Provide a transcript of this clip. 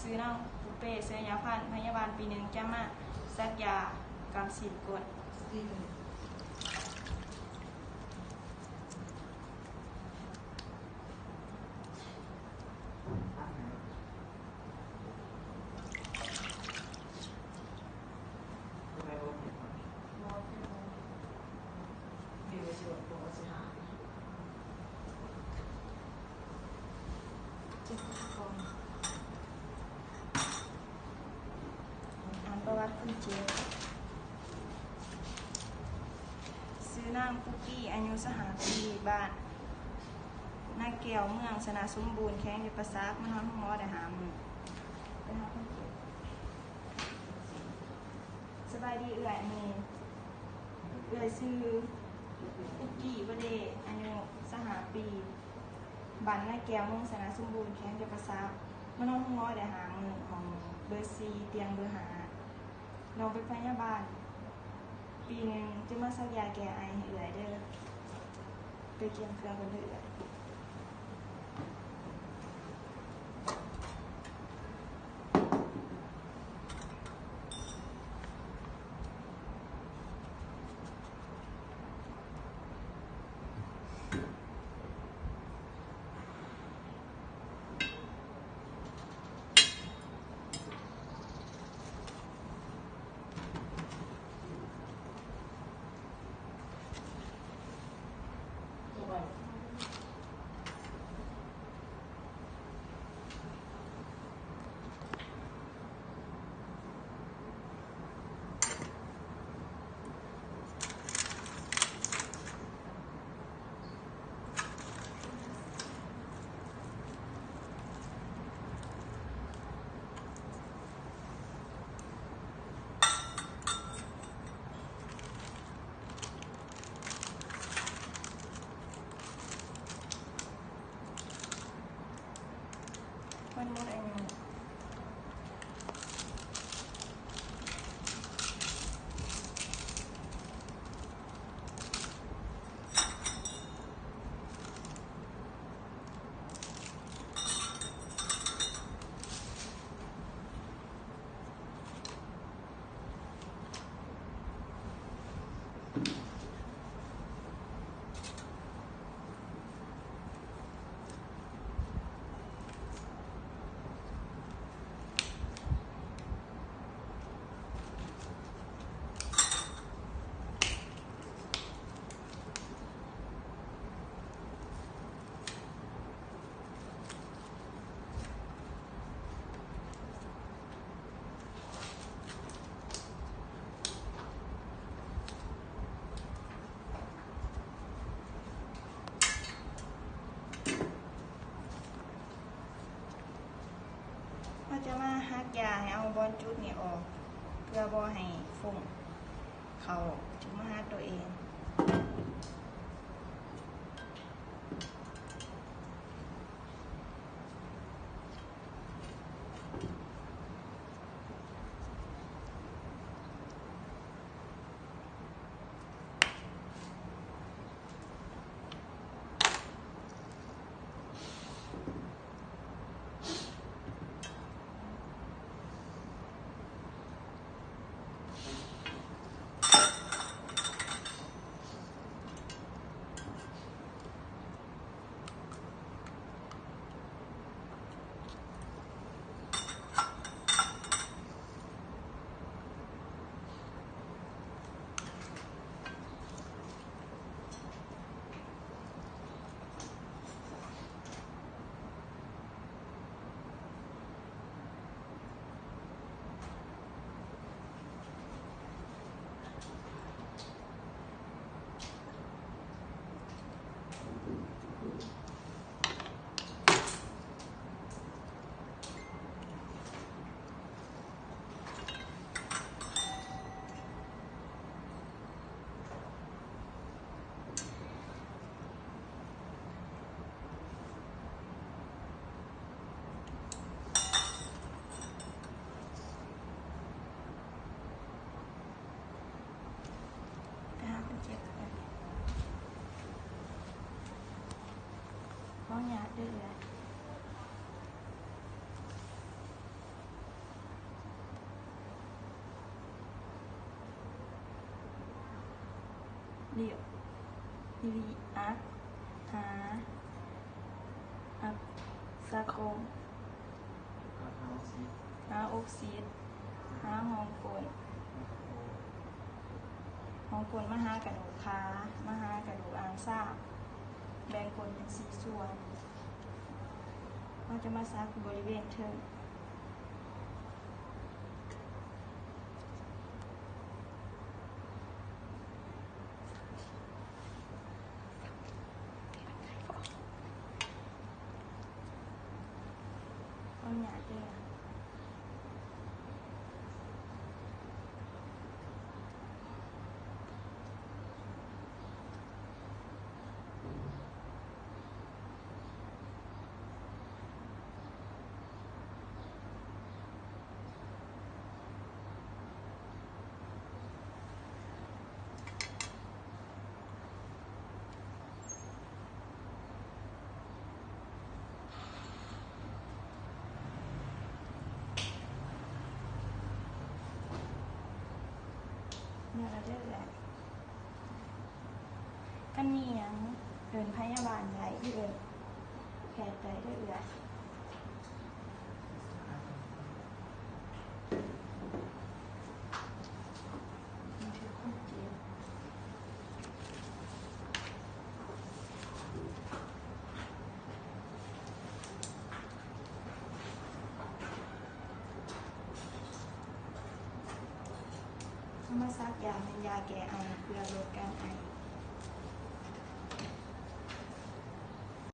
ຊື່ນາງ ປຸເປ ເຊຍຍາພັນ, ພະຍາບານປີໜຶ່ງ, ຈະມາສັກຢາກຳສີ້ນກົ້ນ. ອ່ານປະຫວັດຄົນເຈັບ. ຊື່ນາງ ປຸກກີ້ ອາຍຸຊາວຫ້າປີ, ບ້ານນາແກ້ວ ເມືອງຊະນະສົມບູນ ແຂວງຈຳປາສັກ, ມານອນໂຮງໝໍໄດ້ຫ້າມື້. ໄປຫາຄົນເຈັບ. ສະບາຍດີເອື້ອຍ, ເອີ່ຍຊື່ປຸກກີ້ ວະເດ ອາຍຸຊາວຫ້າປີ, ບ້ານນາແກ້ວ ເມືອງຊະນະສົມບູນ ແຂວງຈຳປາສັກ, ມານອນໂຮງໝໍໄດ້ຫ້າມື້, ຫ້ອງເບີສີ່ ຕຽງເບີຫ້າ. ນ້ອງເປັນພະຍາບານ ປີໜຶ່ງ, ຈະມາສັກຢາແກ້ໄອໃຫ້ເອື້ອຍເດີ. ໄປກຽມເຄື່ອງກ່ອນເດີເອື້ອຍ. ມັນໝົດອາຍຸ. ເຮົາຈະມາຫັກຢາໃຫ້ເອົາບ່ອນຈຸດນີ້ອອກ ເພື່ອບໍ່ໃຫ້ຟົ້ງເຂົ້າຈຸດມາຫາຕົວເອງ. ລິ ລິອັກ ຫາ ອັກສະກົງ ຫາອົກຊິດ ຫາຮ່ອງກົ້ນ ຮ່ອງກົ້ນມາຫາກະດູກຂາ ມາຫາກະດູກອ່າງຊາ ແບ່ງກົ້ນເປັນສີ່ສ່ວນ. ເຮົາຈະມາສັກບໍລິເວນເທິງ. ຂໍອະນຸຍາດເດີ. ເມື່ອລະເດີ ເອື້ອຍ. ຄັນມີຫຍັງເອີ້ນພະຍາບານໄດ້ ຫຼື ເອີ້ນແພດໄດ້ເດີເອື້ອຍ. ເຮົາມາສັກຢາ ແມ່ນຢາແກ້ໄອ ເພື່ອລົດການໄອ.